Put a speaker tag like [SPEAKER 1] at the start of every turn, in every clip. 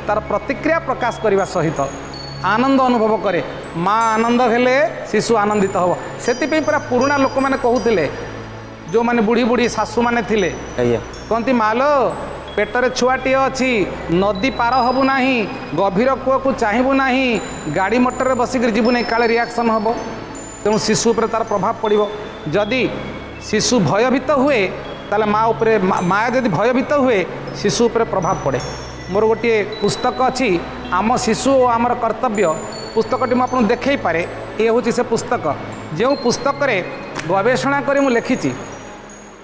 [SPEAKER 1] ତାର ପ୍ରତିକ୍ରିୟା ପ୍ରକାଶ କରିବା ସହିତ ଆନନ୍ଦ ଅନୁଭବ କରେ। ମା ଆନନ୍ଦ ହେଲେ ଶିଶୁ ଆନନ୍ଦିତ ହେବ। ସେଥିପାଇଁ ପୁରା ପୁରୁଣା ଲୋକମାନେ କହୁଥିଲେ, ଯେଉଁମାନେ ବୁଢ଼ୀ ବୁଢ଼ୀ ଶାଶୁମାନେ ଥିଲେ, କହନ୍ତି, ମାଲୋ, ପେଟରେ ଛୁଆଟିଏ ଅଛି, ନଦୀ ପାର ହେବୁ ନାହିଁ, ଗଭୀର କୂଅକୁ ଚାହିଁବୁ ନାହିଁ, ଗାଡ଼ି ମଟରରେ ବସିକରି ଯିବୁ ନାହିଁ, କାଳେ ରିଆକ୍ସନ୍ ହେବ। ତେଣୁ ଶିଶୁ ଉପରେ ତାର ପ୍ରଭାବ ପଡ଼ିବ। ଯଦି ଶିଶୁ ଭୟଭୀତ ହୁଏ, ତାହେଲେ ମା ଉପରେ, ମା ଯଦି ଭୟଭୀତ ହୁଏ, ଶିଶୁ ଉପରେ ପ୍ରଭାବ ପଡ଼େ। ମୋର ଗୋଟିଏ ପୁସ୍ତକ ଅଛି, ଆମ ଶିଶୁ ଓ ଆମର କର୍ତ୍ତବ୍ୟ। ପୁସ୍ତକଟି ମୁଁ ଆପଣଙ୍କୁ ଦେଖାଇ ପାରେ। ଏ ହେଉଛି ସେ ପୁସ୍ତକ, ଯେଉଁ ପୁସ୍ତକରେ ଗବେଷଣା କରି ମୁଁ ଲେଖିଛି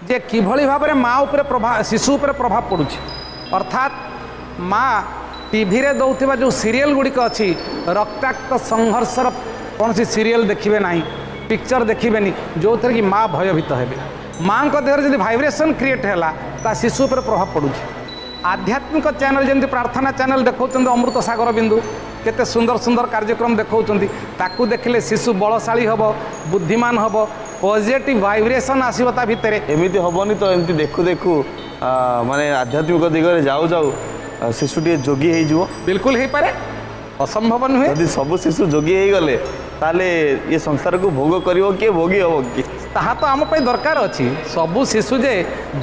[SPEAKER 1] ଯେ କିଭଳି ଭାବରେ ମା ଉପରେ ପ୍ରଭାବ, ଶିଶୁ ଉପରେ ପ୍ରଭାବ ପଡ଼ୁଛି। ଅର୍ଥାତ୍ ମା ଟିଭିରେ ଦେଉଥିବା ଯେଉଁ ସିରିଏଲ୍ ଗୁଡ଼ିକ ଅଛି, ରକ୍ତାକ୍ତ ସଂଘର୍ଷର କୌଣସି ସିରିଏଲ୍ ଦେଖିବେ ନାହିଁ, ପିକ୍ଚର ଦେଖିବେନି, ଯେଉଁଥିରେ କି ମା ଭୟଭୀତ ହେବେ। ମାଙ୍କ ଦେହରେ ଯଦି ଭାଇବ୍ରେସନ୍ କ୍ରିଏଟ୍ ହେଲା, ତା ଶିଶୁ ଉପରେ ପ୍ରଭାବ ପଡ଼ୁଛି। ଆଧ୍ୟାତ୍ମିକ ଚ୍ୟାନେଲ୍, ଯେମିତି ପ୍ରାର୍ଥନା ଚ୍ୟାନେଲ୍ ଦେଖାଉଛନ୍ତି, ଅମୃତ ସାଗର ବିନ୍ଦୁ, କେତେ ସୁନ୍ଦର ସୁନ୍ଦର କାର୍ଯ୍ୟକ୍ରମ ଦେଖାଉଛନ୍ତି, ତାକୁ ଦେଖିଲେ ଶିଶୁ ବଳଶାଳୀ ହେବ, ବୁଦ୍ଧିମାନ ହେବ, ପଜିଟିଭ୍ ଭାଇବ୍ରେସନ୍ ଆସିବ ତା ଭିତରେ।
[SPEAKER 2] ଏମିତି ହବନି ତ, ଏମିତି ଦେଖୁ ଦେଖୁ ମାନେ ଆଧ୍ୟାତ୍ମିକ ଦିଗରେ ଯାଉ ଯାଉ ଶିଶୁ ଟିକେ ଯୋଗୀ ହେଇଯିବ?
[SPEAKER 1] ବିଲକୁଲ ହେଇପାରେ, ଅସମ୍ଭବ ନୁହେଁ।
[SPEAKER 2] ଯଦି ସବୁ ଶିଶୁ ଯୋଗୀ ହେଇଗଲେ, ତାହେଲେ ଏ ସଂସାରକୁ ଭୋଗ କରିବ କିଏ, ଭୋଗୀ ହବ କିଏ?
[SPEAKER 1] ତାହା ତ ଆମ ପାଇଁ ଦରକାର ଅଛି। ସବୁ ଶିଶୁ ଯେ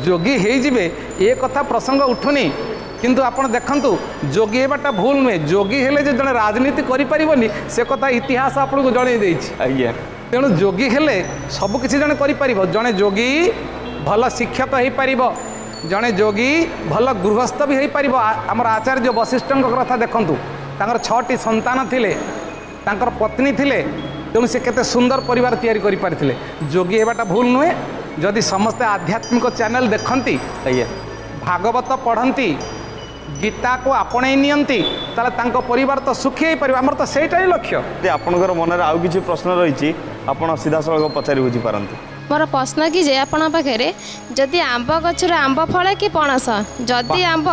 [SPEAKER 1] ଯୋଗୀ ହେଇଯିବେ, ଏ କଥା ପ୍ରସଙ୍ଗ ଉଠୁନି। କିନ୍ତୁ ଆପଣ ଦେଖନ୍ତୁ, ଯୋଗୀ ହେବାଟା ଭୁଲ ନୁହେଁ। ଯୋଗୀ ହେଲେ ଯେ ଜଣେ ରାଜନୀତି କରିପାରିବନି, ସେ କଥା ଇତିହାସ ଆପଣଙ୍କୁ ଜଣେଇ ଦେଇଛି। ତେଣୁ ଯୋଗୀ ହେଲେ ସବୁକିଛି ଜଣେ କରିପାରିବ। ଜଣେ ଯୋଗୀ ଭଲ ଶିକ୍ଷକ ହେଇପାରିବ, ଜଣେ ଯୋଗୀ ଭଲ ଗୃହସ୍ଥ ବି ହେଇପାରିବ। ଆମର ଆଚାର୍ଯ୍ୟ ବଶିଷ୍ଠଙ୍କ କଥା ଦେଖନ୍ତୁ। ତାଙ୍କର ଛଅଟି ସନ୍ତାନ ଥିଲେ, ତାଙ୍କର ପତ୍ନୀ ଥିଲେ, ତେଣୁ ସେ କେତେ ସୁନ୍ଦର ପରିବାର ତିଆରି କରିପାରିଥିଲେ। ଯୋଗୀ ହେବାଟା ଭୁଲ ନୁହେଁ। ଯଦି ସମସ୍ତେ ଆଧ୍ୟାତ୍ମିକ ଚ୍ୟାନେଲ ଦେଖନ୍ତି, ଭାଗବତ ପଢ଼ନ୍ତି, ଗୀତାକୁ ଆପଣେଇ ନିଅନ୍ତି, ତାହେଲେ ତାଙ୍କ ପରିବାର ତ ସୁଖୀ ହେଇପାରିବ। ଆମର ତ ସେଇଟା ହିଁ ଲକ୍ଷ୍ୟ।
[SPEAKER 2] ଯଦି ଆପଣଙ୍କର ମନରେ ଆଉ କିଛି ପ୍ରଶ୍ନ ରହିଛି, ଆପଣ ସିଧାସଳଖ ପଚାରି ବୁଝିପାରନ୍ତି।
[SPEAKER 3] ମୋର ପ୍ରଶ୍ନ କି ଯେ ଆପଣଙ୍କ ପାଖରେ, ଯଦି ଆମ୍ବ ଗଛରୁ ଆମ୍ବ ଫଳେ କି ପଣସ? ଯଦି ଆମ୍ବ,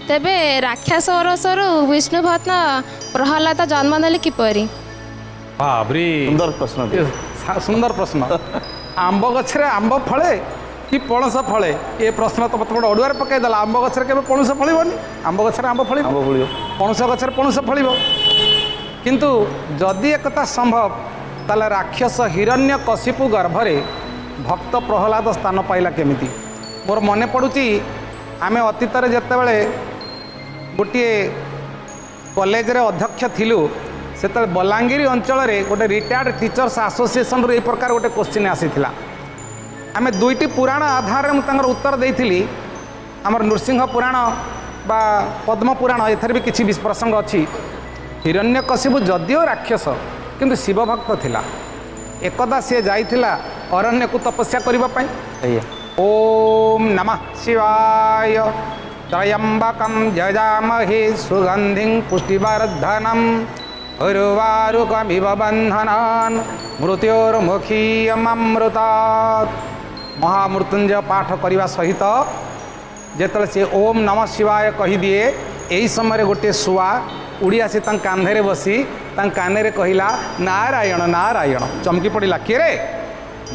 [SPEAKER 3] ତେବେ ରାକ୍ଷସ ଔରସରୁ ବିଷ୍ଣୁ ଭକ୍ତ ପ୍ରହ୍ଲାଦ ଜନ୍ମ ନେଲେ କିପରି?
[SPEAKER 1] ବାବରେ!
[SPEAKER 2] ସୁନ୍ଦର ପ୍ରଶ୍ନ।
[SPEAKER 1] ସୁନ୍ଦର ପ୍ରଶ୍ନ। ଆମ୍ବ ଗଛରେ ଆମ୍ବ ଫଳେ କି ପଣସ ଫଳେ, ଏ ପ୍ରଶ୍ନ ତ ମତେ ଗୋଟେ ଅଡ଼ୁଆରେ ପକାଇଦେଲା। ଆମ୍ବ ଗଛରେ କେବେ ପଣସ ଫଳିବନି। ଆମ୍ବ ଗଛରେ ଆମ୍ବ ଫଳିବ।
[SPEAKER 2] ଆମ୍ବ ଫଳିବ।
[SPEAKER 1] ପଣସ ଗଛରେ ପଣସ ଫଳିବ। କିନ୍ତୁ ଯଦି ଏକଥା ସମ୍ଭବ, ତାହେଲେ ରାକ୍ଷସ ହିରଣ୍ୟ କଶିପୁ ଗର୍ଭରେ ଭକ୍ତ ପ୍ରହ୍ଲାଦ ସ୍ଥାନ ପାଇଲା କେମିତି? ମୋର ମନେ ପଡ଼ୁଛି, ଆମେ ଅତୀତରେ ଯେତେବେଳେ ଗୋଟିଏ କଲେଜରେ ଅଧ୍ୟକ୍ଷ ଥିଲୁ, ସେତେବେଳେ ବଲାଙ୍ଗୀର ଅଞ୍ଚଳରେ ଗୋଟେ ରିଟାୟାର୍ଡ଼ ଟିଚର୍ସ ଆସୋସିଏସନରୁ ଏହି ପ୍ରକାର ଗୋଟେ କୋଶ୍ଚିନ୍ ଆସିଥିଲା। ଆମେ ଦୁଇଟି ପୁରାଣ ଆଧାରରେ ମୁଁ ତାଙ୍କର ଉତ୍ତର ଦେଇଥିଲି। ଆମର ନୃସିଂହ ପୁରାଣ ବା ପଦ୍ମ ପୁରାଣ, ଏଥିରେ ବି କିଛି ପ୍ରସଙ୍ଗ ଅଛି। ହିରଣ୍ୟକଶିପୁ ଯଦିଓ ରାକ୍ଷସ, କିନ୍ତୁ ଶିବଭକ୍ତ ଥିଲା। ଏକଦା ସିଏ ଯାଇଥିଲା ଅରଣ୍ୟକୁ ତପସ୍ୟା କରିବା ପାଇଁ। ଓମ୍ ନମଃ ଶିବାୟ, ତ୍ରୟମ୍ବକಂ ଯଜାମହେ ସୁଗନ୍ଧିଂ ପୁଷ୍ଟିବର୍ଦ୍ଧନମ୍, ଉର୍ବାରୁକମିବ ବନ୍ଧନାନ୍ ମୃତ୍ୟୋର୍ମୁଖୀୟମାମୃତାତ୍। ମହାମୃତ୍ୟୁଞ୍ଜୟ ପାଠ କରିବା ସହିତ ଯେତେବେଳେ ସେ ଓମ୍ ନମଃ ଶିବାୟ କହିଦିଏ, ଏହି ସମୟରେ ଗୋଟିଏ ଶୁଆ ଉଡ଼ି ଆସି ତାଙ୍କ କାନ୍ଧରେ ବସି ତାଙ୍କ କାନରେ କହିଲା, ନାରାୟଣ ନାରାୟଣ। ଚମକି ପଡ଼ିଲା, କିଏ ରେ?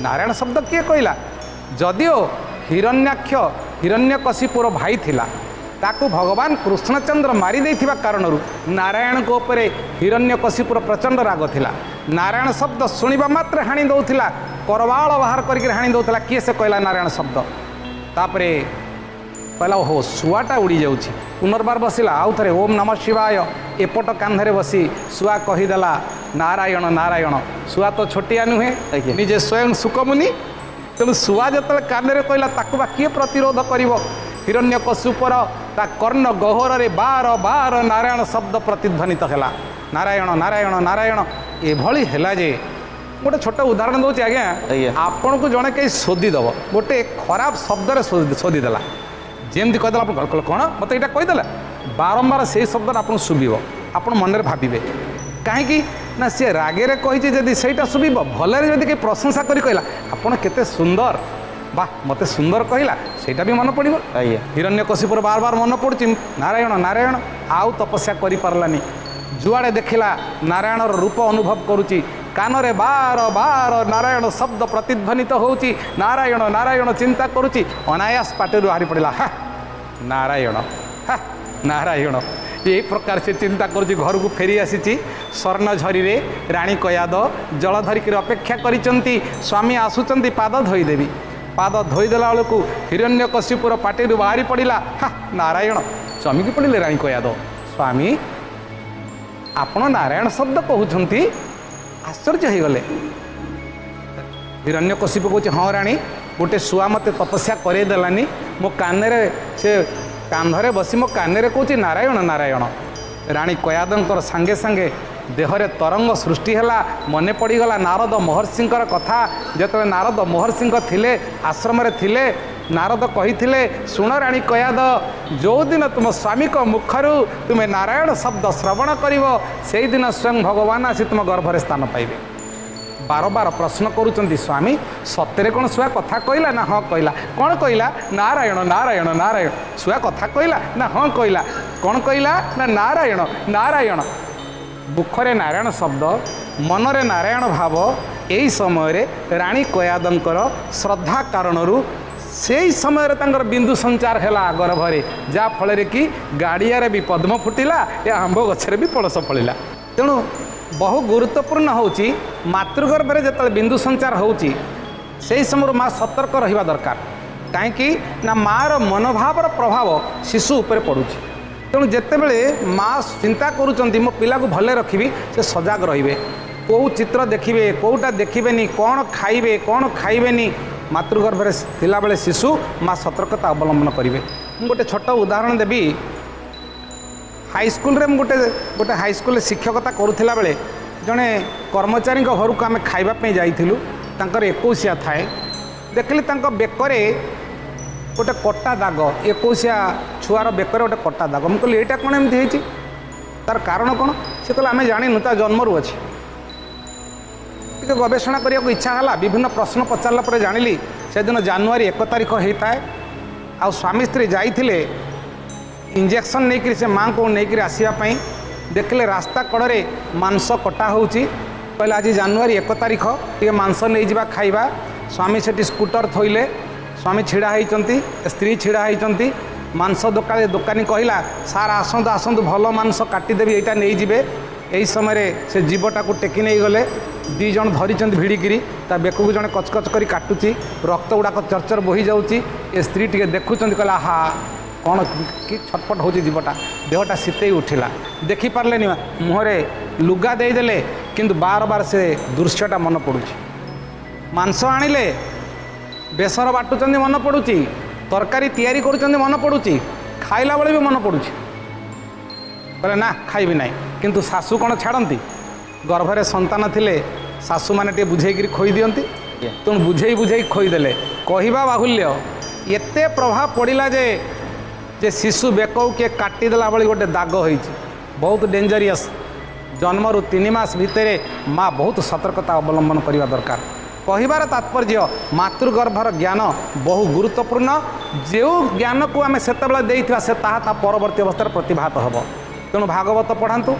[SPEAKER 1] ନାରାୟଣ ଶବ୍ଦ କିଏ କହିଲା? ଯଦିଓ ହିରଣ୍ୟାକ୍ଷ ହିରଣ୍ୟକଶିପୁର ଭାଇ ଥିଲା, ତାକୁ ଭଗବାନ କୃଷ୍ଣଚନ୍ଦ୍ର ମାରି ଦେଇଥିବା କାରଣରୁ ନାରାୟଣଙ୍କ ଉପରେ ହିରଣ୍ୟକଶିପୁର ପ୍ରଚଣ୍ଡ ରାଗ ଥିଲା। ନାରାୟଣ ଶବ୍ଦ ଶୁଣିବା ମାତ୍ରେ ହାଣି ଦେଉଥିଲା, କରବାଳ ବାହାର କରିକି ହାଣି ଦେଉଥିଲା। କିଏ ସେ କହିଲା ନାରାୟଣ ଶବ୍ଦ? ତାପରେ କହିଲା, ଓହୋ, ଶୁଆଟା ଉଡ଼ି ଯାଉଛି। ପୁନର୍ବାର ବସିଲା, ଆଉ ଥରେ ଓମ୍ ନମଃ ଶିବାୟ। ଏପଟ କାନ୍ଧରେ ବସି ଶୁଆ କହିଦେଲା, ନାରାୟଣ ନାରାୟଣ। ଶୁଆ ତ ଛୋଟିଆ ନୁହେଁ, ନିଜେ ସ୍ୱୟଂ ଶୁକମୁନି। ତେଣୁ ଶୁଆ ଯେତେବେଳେ କାନରେ କହିଲା, ତାକୁ ବା କିଏ ପ୍ରତିରୋଧ କରିବ? ହିରଣ୍ୟକଶିପୁର ତା କର୍ଣ୍ଣ ଗହ୍ୱରରେ ବାର ବାର ନାରାୟଣ ଶବ୍ଦ ପ୍ରତିଧ୍ୱନିତ ହେଲା, ନାରାୟଣ ନାରାୟଣ ନାରାୟଣ। ଏଭଳି ହେଲା ଯେ ଗୋଟେ ଛୋଟ ଉଦାହରଣ ଦେଉଛି ଆଜ୍ଞା। ଆପଣଙ୍କୁ ଜଣେ କେହି ଶୋଧିଦେବ, ଗୋଟେ ଖରାପ ଶବ୍ଦରେ ଶୋଧିଦେଲା, ଯେମିତି କହିଦେଲା, ଆପଣ କହିଲେ, କ'ଣ ମୋତେ ଏଇଟା କହିଦେଲା? ବାରମ୍ବାର ସେଇ ଶବ୍ଦଟା ଆପଣଙ୍କୁ ଶୁଭିବ। ଆପଣ ମନରେ ଭାବିବେ, କାହିଁକି ନା ସିଏ ରାଗରେ କହିଛି ଯଦି ସେଇଟା ଶୁଭିବ। ଭଲରେ ଯଦି କେହି ପ୍ରଶଂସା କରି କହିଲା, ଆପଣ କେତେ ସୁନ୍ଦର, ବାহ, ମୋତେ ସୁନ୍ଦର କହିଲା, ସେଇଟା ବି ମନେ ପଡ଼ିବ। ହିରଣ୍ୟକଶିପୁର ବାର ବାର ମନେ ପଡ଼ୁଛି ନାରାୟଣ ନାରାୟଣ। ଆଉ ତପସ୍ୟା କରିପାରିଲାନି। ଯୁଆଡ଼େ ଦେଖିଲା ନାରାୟଣର ରୂପ ଅନୁଭବ କରୁଛି, କାନରେ ବାର ବାର ନାରାୟଣ ଶବ୍ଦ ପ୍ରତିଧ୍ୱନିତ ହେଉଛି, ନାରାୟଣ ନାରାୟଣ ଚିନ୍ତା କରୁଛି। ଅନାୟାସ ପାଟିରୁ ବାହାରି ପଡ଼ିଲା, ହା ନାରାୟଣ, ହା ନାରାୟଣ। ଏଇ ପ୍ରକାର ସେ ଚିନ୍ତା କରୁଛି। ଘରକୁ ଫେରି ଆସିଛି ସ୍ୱର୍ଣ୍ଣଝରିରେ ରାଣୀ କୟାଦ ଜଳ ଧରିକିରି ଅପେକ୍ଷା କରିଛନ୍ତି, ସ୍ୱାମୀ ଆସୁଛନ୍ତି, ପାଦ ଧୋଇଦେବି। ପାଦ ଧୋଇଦେଲା ବେଳକୁ ହିରଣ୍ୟକଶିପୁର ପାଟିରୁ ବାହାରି ପଡ଼ିଲା, ହା ନାରାୟଣ। ଚମକି ପଡ଼ିଲେ ରାଣୀ କୟାଦ, ସ୍ୱାମୀ ଆପଣ ନାରାୟଣ ଶବ୍ଦ କହୁଛନ୍ତି? ଆଶ୍ଚର୍ଯ୍ୟ ହେଇଗଲେ। ହିରଣ୍ୟକଶିପୁ କହୁଛି, ହଁ ରାଣୀ, ଗୋଟେ ଶୁଆ ମୋତେ ତପସ୍ୟା କରେଇ ଦେଲାନି, ମୋ କାନରେ ସେ କାନ୍ଧରେ ବସି ମୋ କାନରେ କହୁଛି ନାରାୟଣ ନାରାୟଣ। ରାଣୀ କୟାଦଙ୍କର ସାଙ୍ଗେ ସାଙ୍ଗେ ଦେହରେ ତରଙ୍ଗ ସୃଷ୍ଟି ହେଲା। ମନେ ପଡ଼ିଗଲା ନାରଦ ମହର୍ଷିଙ୍କର କଥା। ଯେତେବେଳେ ନାରଦ ମହର୍ଷିଙ୍କ ଥିଲେ ଆଶ୍ରମରେ ଥିଲେ, ନାରଦ କହିଥିଲେ, ଶୁଣ ରାଣୀ କୟାଦ, ଯେଉଁଦିନ ତୁମ ସ୍ୱାମୀଙ୍କ ମୁଖରୁ ତୁମେ ନାରାୟଣ ଶବ୍ଦ ଶ୍ରବଣ କରିବ, ସେଇଦିନ ସ୍ୱୟଂ ଭଗବାନ ଆସି ତୁମ ଗର୍ଭରେ ସ୍ଥାନ ପାଇବେ। ବାରବାର ପ୍ରଶ୍ନ କରୁଛନ୍ତି, ସ୍ୱାମୀ ସତରେ କ'ଣ ଶୁଆ କଥା କହିଲା? ନା ହଁ କହିଲା। କ'ଣ କହିଲା? ନାରାୟଣ ନାରାୟଣ ନାରାୟଣ। ଶୁଆ କଥା କହିଲା? ନା ହଁ କହିଲା। କ'ଣ କହିଲା? ନା ନାରାୟଣ ନାରାୟଣ। ମୁଖରେ ନାରାୟଣ ଶବ୍ଦ, ମନରେ ନାରାୟଣ ଭାବ। ଏହି ସମୟରେ ରାଣୀ କୟାଦଙ୍କର ଶ୍ରଦ୍ଧା କାରଣରୁ ସେଇ ସମୟରେ ତାଙ୍କର ବିନ୍ଦୁ ସଞ୍ଚାର ହେଲା ଗର୍ଭରେ, ଯାହାଫଳରେ କି ଗାଡ଼ିଆରେ ବି ପଦ୍ମ ଫୁଟିଲା, ଏ ଆମ୍ବ ଗଛରେ ବି ପଣସ ଫଳିଲା। ତେଣୁ ବହୁ ଗୁରୁତ୍ୱପୂର୍ଣ୍ଣ ହେଉଛି, ମାତୃଗର୍ଭରେ ଯେତେବେଳେ ବିନ୍ଦୁ ସଞ୍ଚାର ହେଉଛି ସେହି ସମୟରୁ ମା ସତର୍କ ରହିବା ଦରକାର। କାହିଁକି ନା ମାଆର ମନୋଭାବର ପ୍ରଭାବ ଶିଶୁ ଉପରେ ପଡ଼ୁଛି। ତେଣୁ ଯେତେବେଳେ ମା ଚିନ୍ତା କରୁଛନ୍ତି ମୋ ପିଲାକୁ ଭଲରେ ରଖିବି, ସେ ସଜାଗ ରହିବେ। କେଉଁ ଚିତ୍ର ଦେଖିବେ, କେଉଁଟା ଦେଖିବେନି, କ'ଣ ଖାଇବେ, କ'ଣ ଖାଇବେନି, ମାତୃଗର୍ଭରେ ଥିଲାବେଳେ ଶିଶୁ ମା ସତର୍କତା ଅବଲମ୍ବନ କରିବେ। ମୁଁ ଗୋଟେ ଛୋଟ ଉଦାହରଣ ଦେବି। ହାଇସ୍କୁଲରେ ମୁଁ ଗୋଟେ ହାଇସ୍କୁଲରେ ଶିକ୍ଷକତା କରୁଥିଲା ବେଳେ ଜଣେ କର୍ମଚାରୀଙ୍କ ଘରକୁ ଆମେ ଖାଇବା ପାଇଁ ଯାଇଥିଲୁ। ତାଙ୍କର ଏକୋଇଶିଆ ଥାଏ। ଦେଖିଲି ତାଙ୍କ ବେକରେ ଗୋଟେ କଟା ଦାଗ, ଏକୋଇଶିଆ ଛୁଆର ବେକରେ ଗୋଟେ କଟା ଦାଗ। ମୁଁ କହିଲି ଏଇଟା କ'ଣ ଏମିତି ହେଇଛି, ତାର କାରଣ କ'ଣ? ସେ କହିଲେ ଆମେ ଜାଣିନୁ, ତା ଜନ୍ମରୁ ଅଛି। ଟିକେ ଗବେଷଣା କରିବାକୁ ଇଚ୍ଛା ହେଲା। ବିଭିନ୍ନ ପ୍ରଶ୍ନ ପଚାରିଲା ପରେ ଜାଣିଲି ସେଦିନ ଜାନୁଆରୀ 1 ତାରିଖ ହେଇଥାଏ। ଆଉ ସ୍ୱାମୀ ସ୍ତ୍ରୀ ଯାଇଥିଲେ ଇଞ୍ଜେକ୍ସନ୍ ନେଇକରି ସେ ମାଆଙ୍କୁ ନେଇକରି ଆସିବା ପାଇଁ। ଦେଖିଲେ ରାସ୍ତା କଡ଼ରେ ମାଂସ କଟା ହେଉଛି। କହିଲେ ଆଜି ଜାନୁଆରୀ 1 ତାରିଖ, ଟିକେ ମାଂସ ନେଇଯିବା ଖାଇବା। ସ୍ୱାମୀ ସେଠି ସ୍କୁଟର ଥୋଇଲେ, ସ୍ୱାମୀ ଛିଡ଼ା ହେଇଛନ୍ତି, ସ୍ତ୍ରୀ ଛିଡ଼ା ହେଇଛନ୍ତି। ମାଂସ ଦୋକାନୀ କହିଲା, ସାର୍ ଆସନ୍ତୁ ଆସନ୍ତୁ, ଭଲ ମାଂସ କାଟିଦେବି, ଏଇଟା ନେଇଯିବେ। ଏହି ସମୟରେ ସେ ଜୀବଟାକୁ ଟେକି ନେଇଗଲେ। ଦୁଇ ଜଣ ଧରିଛନ୍ତି ଭିଡ଼ିକିରି, ତା ବେକକୁ ଜଣେ କଚକଚ କରି କାଟୁଛି, ରକ୍ତ ଗୁଡ଼ାକ ଚରଚର ବୋହି ଯାଉଛି। ଏ ସ୍ତ୍ରୀ ଟିକେ ଦେଖୁଛନ୍ତି, କହିଲା ଆହା କ'ଣ କି ଛଟପଟ ହେଉଛି ଜୀବଟା, ଦେହଟା ଶୀତେଇ ଉଠିଲା। ଦେଖିପାରିଲେନି, ମୁହଁରେ ଲୁଗା ଦେଇଦେଲେ, କିନ୍ତୁ ବାର ବାର ସେ ଦୃଶ୍ୟଟା ମନେ ପଡ଼ୁଛି। ମାଂସ ଆଣିଲେ, ବେସର ବାଟୁଛନ୍ତି ମନେ ପଡ଼ୁଛି, ତରକାରୀ ତିଆରି କରୁଛନ୍ତି ମନେ ପଡ଼ୁଛି, ଖାଇଲା ବେଳେ ବି ମନେ ପଡ଼ୁଛି। କହିଲେ ନା ଖାଇବି ନାହିଁ। କିନ୍ତୁ ଶାଶୁ କ'ଣ ଛାଡ଼ନ୍ତି? ଗର୍ଭରେ ସନ୍ତାନ ଥିଲେ ଶାଶୁମାନେ ଟିକେ ବୁଝେଇକିରି ଖୋଇ ଦିଅନ୍ତି। ତେଣୁ ବୁଝେଇ ବୁଝେଇ ଖୋଇଦେଲେ। କହିବା ବାହୁଲ୍ୟ, ଏତେ ପ୍ରଭାବ ପଡ଼ିଲା ଯେ ଶିଶୁ ବେକକୁ କିଏ କାଟିଦେଲା ଭଳି ଗୋଟେ ଦାଗ ହେଇଛି। ବହୁତ ଡେଞ୍ଜରିୟସ୍। ଜନ୍ମରୁ 3 ମାସ ଭିତରେ ମା ବହୁତ ସତର୍କତା ଅବଲମ୍ବନ କରିବା ଦରକାର। କହିବାର ତାତ୍ପର୍ଯ୍ୟ, ମାତୃଗର୍ଭର ଜ୍ଞାନ ବହୁ ଗୁରୁତ୍ୱପୂର୍ଣ୍ଣ। ଯେଉଁ ଜ୍ଞାନକୁ ଆମେ ସେତେବେଳେ ଦେଇଥିବା ସେ ତାହା ତା ପରବର୍ତ୍ତୀ ଅବସ୍ଥାରେ ପ୍ରତିଭାତ ହେବ। ତେଣୁ ଭାଗବତ ପଢ଼ାନ୍ତୁ,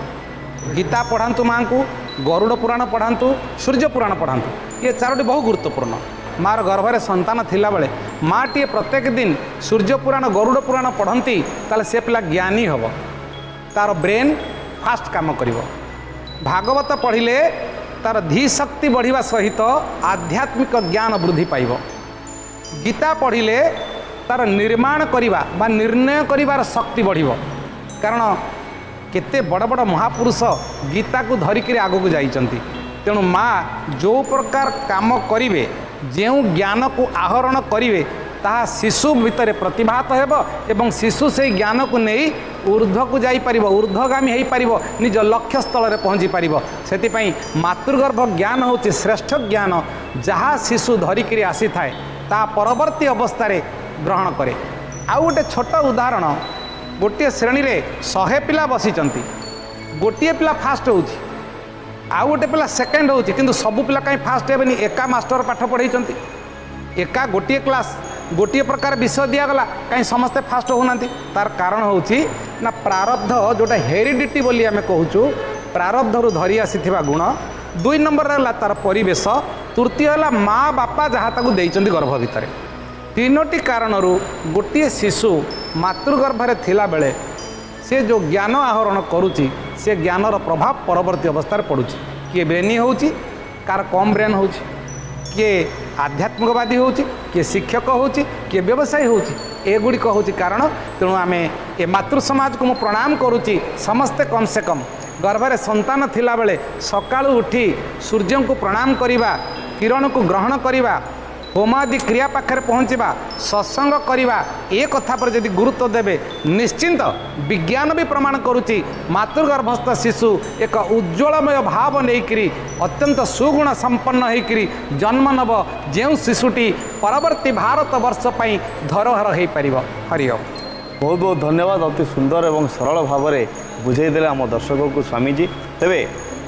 [SPEAKER 1] ଗୀତା ପଢ଼ାନ୍ତୁ ମାଆଙ୍କୁ, ଗରୁଡ଼ ପୁରାଣ ପଢ଼ାନ୍ତୁ, ସୂର୍ଯ୍ୟ ପୁରାଣ ପଢ଼ାନ୍ତୁ। ଇଏ ଚାରୋଟି ବହୁ ଗୁରୁତ୍ୱପୂର୍ଣ୍ଣ। ମାଆର ଗର୍ଭରେ ସନ୍ତାନ ଥିଲାବେଳେ ମାଆଟିଏ ପ୍ରତ୍ୟେକ ଦିନ ସୂର୍ଯ୍ୟ ପୁରାଣ, ଗରୁଡ଼ ପୁରାଣ ପଢ଼ନ୍ତି, ତାହେଲେ ସେ ପିଲା ଜ୍ଞାନୀ ହେବ, ତାର ବ୍ରେନ୍ ଫାଷ୍ଟ କାମ କରିବ। ଭାଗବତ ପଢ଼ିଲେ ତାର ଧୀଶକ୍ତି ବଢ଼ିବା ସହିତ ଆଧ୍ୟାତ୍ମିକ ଜ୍ଞାନ ବୃଦ୍ଧି ପାଇବ। ଗୀତା ପଢ଼ିଲେ ତାର ନିର୍ମାଣ କରିବା ବା ନିର୍ଣ୍ଣୟ କରିବାର ଶକ୍ତି ବଢ଼ିବ। କାରଣ କେତେ ବଡ଼ ବଡ଼ ମହାପୁରୁଷ ଗୀତାକୁ ଧରିକିରି ଆଗକୁ ଯାଇଛନ୍ତି। ତେଣୁ ମା ଯେଉଁ ପ୍ରକାର କାମ କରିବେ, ଯେଉଁ ଜ୍ଞାନକୁ ଆହରଣ କରିବେ, ତାହା ଶିଶୁ ଭିତରେ ପ୍ରତିଭାତ ହେବ ଏବଂ ଶିଶୁ ସେଇ ଜ୍ଞାନକୁ ନେଇ ଉର୍ଦ୍ଧ୍ୱକୁ ଯାଇପାରିବ, ଉର୍ଦ୍ଧ୍ୱଗାମୀ ହୋଇପାରିବ, ନିଜ ଲକ୍ଷ୍ୟସ୍ଥଳରେ ପହଞ୍ଚି ପାରିବ। ସେଥିପାଇଁ ମାତୃଗର୍ଭ ଜ୍ଞାନ ହେଉଛି ଶ୍ରେଷ୍ଠ ଜ୍ଞାନ, ଯାହା ଶିଶୁ ଧରିକିରି ଆସିଥାଏ ତା ପରବର୍ତ୍ତୀ ଅବସ୍ଥାରେ ଗ୍ରହଣ କରେ। ଆଉ ଗୋଟେ ଛୋଟ ଉଦାହରଣ, ଗୋଟିଏ ଶ୍ରେଣୀରେ 100 ପିଲା ବସିଛନ୍ତି, ଗୋଟିଏ ପିଲା ଫାଷ୍ଟ ହେଉଛି, ଆଉ ଗୋଟେ ପିଲା ସେକେଣ୍ଡ ହେଉଛି, କିନ୍ତୁ ସବୁ ପିଲା କାହିଁ ଫାଷ୍ଟ ହେବେନି? ଏକା ମାଷ୍ଟର ପାଠ ପଢ଼େଇଛନ୍ତି, ଏକା ଗୋଟିଏ କ୍ଲାସ୍, ଗୋଟିଏ ପ୍ରକାର ବିଷୟ ଦିଆଗଲା, କାହିଁ ସମସ୍ତେ ଫାଷ୍ଟ ହେଉନାହାନ୍ତି? ତାର କାରଣ ହେଉଛି ନା ପ୍ରାରବ୍ଧ, ଯେଉଁଟା ହେରିଡ଼ିଟି ବୋଲି ଆମେ କହୁଛୁ, ପ୍ରାରବ୍ଧରୁ ଧରି ଆସିଥିବା ଗୁଣ। 2 ନମ୍ବର ହେଲା ତାର ପରିବେଶ, ତୃତୀୟ ହେଲା ମା ବାପା ଯାହା ତାକୁ ଦେଇଛନ୍ତି ଗର୍ଭ ଭିତରେ। 3ଟି କାରଣରୁ ଗୋଟିଏ ଶିଶୁ ମାତୃଗର୍ଭରେ ଥିଲାବେଳେ ସେ ଯେଉଁ ଜ୍ଞାନ ଆହରଣ କରୁଛି, ସେ ଜ୍ଞାନର ପ୍ରଭାବ ପରବର୍ତ୍ତୀ ଅବସ୍ଥାରେ ପଡ଼ୁଛି। କିଏ ବ୍ରେନି ହେଉଛି, କାହାର କମ୍ ବ୍ରେନ୍ ହେଉଛି, କିଏ ଆଧ୍ୟାତ୍ମିକବାଦୀ ହେଉଛି, କିଏ ଶିକ୍ଷକ ହେଉଛି, କିଏ ବ୍ୟବସାୟୀ ହେଉଛି, ଏଗୁଡ଼ିକ ହେଉଛି କାରଣ। ତେଣୁ ଆମେ ଏ ମାତୃ ସମାଜକୁ ମୁଁ ପ୍ରଣାମ କରୁଛି। ସମସ୍ତେ କମ୍ ସେ କମ୍ ଗର୍ଭରେ ସନ୍ତାନ ଥିଲାବେଳେ ସକାଳୁ ଉଠି ସୂର୍ଯ୍ୟଙ୍କୁ ପ୍ରଣାମ କରିବା, କିରଣକୁ ଗ୍ରହଣ କରିବା, ହୋମାଦି କ୍ରିୟା ପାଖରେ ପହଞ୍ଚିବା, ସତ୍ସଙ୍ଗ କରିବା, ଏ କଥା ଉପରେ ଯଦି ଗୁରୁତ୍ୱ ଦେବେ, ନିଶ୍ଚିନ୍ତ ବିଜ୍ଞାନ ବି ପ୍ରମାଣ କରୁଛି ମାତୃଗର୍ଭସ୍ଥ ଶିଶୁ ଏକ ଉଜ୍ଜ୍ୱଳମୟ ଭାବ ନେଇକରି ଅତ୍ୟନ୍ତ ସୁଗୁଣ ସମ୍ପନ୍ନ ହୋଇକରି ଜନ୍ମ ନେବ, ଯେଉଁ ଶିଶୁଟି ପରବର୍ତ୍ତୀ ଭାରତ ବର୍ଷ ପାଇଁ ଧରୋହର ହୋଇପାରିବ। ହରି ଓମ୍।
[SPEAKER 2] ବହୁତ ବହୁତ ଧନ୍ୟବାଦ। ଅତି ସୁନ୍ଦର ଏବଂ ସରଳ ଭାବରେ ବୁଝେଇଦେଲେ ଆମ ଦର୍ଶକକୁ ସ୍ୱାମୀଜୀ। ତେବେ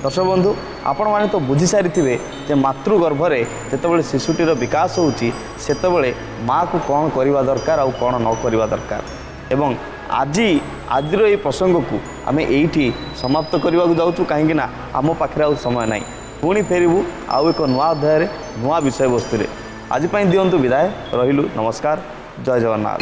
[SPEAKER 2] ଦର୍ଶକ ବନ୍ଧୁ, ଆପଣମାନେ ତ ବୁଝିସାରିଥିବେ ଯେ ମାତୃଗର୍ଭରେ ଯେତେବେଳେ ଶିଶୁଟିର ବିକାଶ ହେଉଛି, ସେତେବେଳେ ମାଆକୁ କ'ଣ କରିବା ଦରକାର ଆଉ କ'ଣ ନ କରିବା ଦରକାର। ଏବଂ ଆଜିର ଏଇ ପ୍ରସଙ୍ଗକୁ ଆମେ ଏଇଠି ସମାପ୍ତ କରିବାକୁ ଯାଉଛୁ, କାହିଁକି ନା ଆମ ପାଖରେ ଆଉ ସମୟ ନାହିଁ। ପୁଣି ଫେରିବୁ ଆଉ ଏକ ନୂଆ ଅଧ୍ୟାୟରେ, ନୂଆ ବିଷୟବସ୍ତୁରେ। ଆଜି ପାଇଁ ଦିଅନ୍ତୁ ବିଦାୟ, ରହିଲୁ, ନମସ୍କାର, ଜୟ ଜଗନ୍ନାଥ।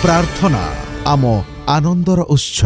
[SPEAKER 4] ପ୍ରାର୍ଥନା ଆମ ଆନନ୍ଦର ଉତ୍ସ।